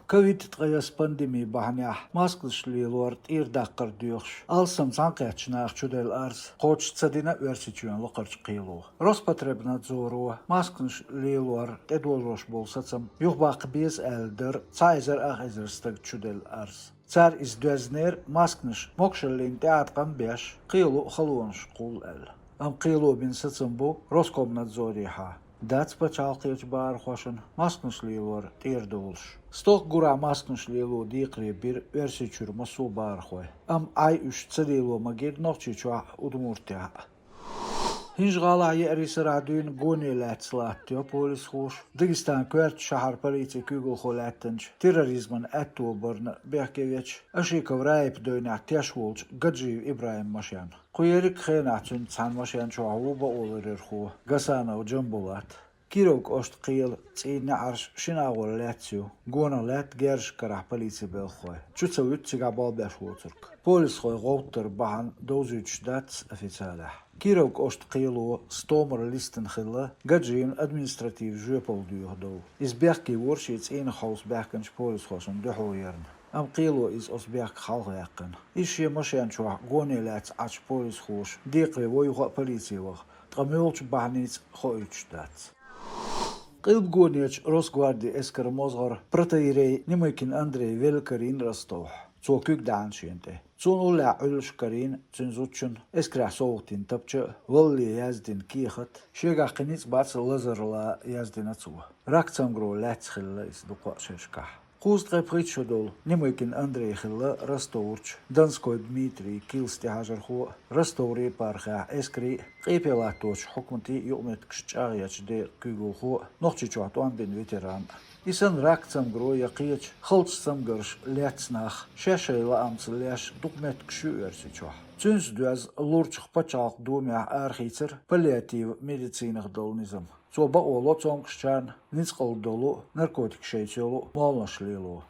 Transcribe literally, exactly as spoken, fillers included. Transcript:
Ковид ткъаесна пандеми бахьанехь масканаш лелор тӀера даккхар доьхуш, алсам цхьаьнакхеттачу наха чуделла арз кхочуш ца дина Оьрсийчоьнан лакхарчу кхело. Роспотребнадзоро масканаш лелор тӀедожош болу сацам юхабаккха беза аьлла дара цхьа эзар ах эзар стага чуделла арз. Цара иза доьзнера масканаш могашаллин тӀеӀаткъам беш, кхело а халонаш кхуллу аьлла. Амма кхело бина сацам бу Роскомнадзорехьа. Дац пачхьалкхерчу бахархошна масканаш лелор тӀера долуш. Стохка гурахь масканаш лело декхаре бира Оьрсийчуьра массо а бахархой. Амма Ӏай уьш ца лело магийра Нохчийчохь а, Удмуртехь а. ХӀинжа-ГӀалахь еарин сарахь дуьйна гоне лаьцна латтайо полисхоша Дагестанан коьртачу шахьаран полицин куьйгалхо лаьттинчу терроризмана аьтто барна бехке вечу Ашиков Раипа девнехь теш волчу Гаджиев ИбрахӀиман машен. Кху ерриг а хенахь цуьнца цхьана машен чохь ву бакъоларъярхо Гасанов Джамбулат. Кировка кӀоштан кхелан цӀийнан неӀарш шина агӀор лаьцна ю. Гонах лаьтта герзашкарахь полицин белхахой. Чу ца вуьту цигахь болх беш воцург. Полисхойн гӀовттар бахьана довзуьйтуш дац официалехь. Кировка кӀоштан кхело стомара листина хилла Гаджиевна административан жоьпалла доьху дов. Иза бехке вора шен цӀийнах хьовса баьхкинчу полисхошна дуьхьал ярна. Амма кхело иза оцу бехках хьалхаваьккхина. Иза шен машен чохь гоне лаьцна Ӏачу полисхоша декхаре во юха а полице ваха, ткъа муьлхачу бахьаница хоуьйтуш дац. Къилбагонечу Росгвардин эскаран мозгӀар протоиерей Немыкин Андрей велла карийна Ростовхь. Цо куьг даьхьна шена тӀе. Цунна уллехь Ӏуьллуш карийна цуьнан зудчунна эскарехь совгӀатдина тапча а, валале яздина кехат а, шегахь кхин ницкъ бац лазар ла яздина цо. Рак цамгаро лаьцна хилла иза дукха шерашкахь. Кхузткъе пхийтта шо долу Немыкин Андрей хилла Ростоврчу Донской Дмитрий килсте хьажархо а, Ростован епархехь эскарийн а, къепе латточу хьукматийн а юкъаметтигаш чӀагӀъечу декъан куьйгалхо а, Нохчийчохь тӀом бина ветеран а. И санна рак цамгаро я кхечу халчу цамгарш лаьцна нах шаьш-шайн лаамца леш дукха меттигаш ю Оьрсийчохь. Цуьнца доьзна лурчух пачхьалкхан думехь арахийцира паллиатив медицинах долу низам. Цо бакъо ло цомгушчарна ницкъалла долу а, наркотикаш шайца йолу а молланаш лело.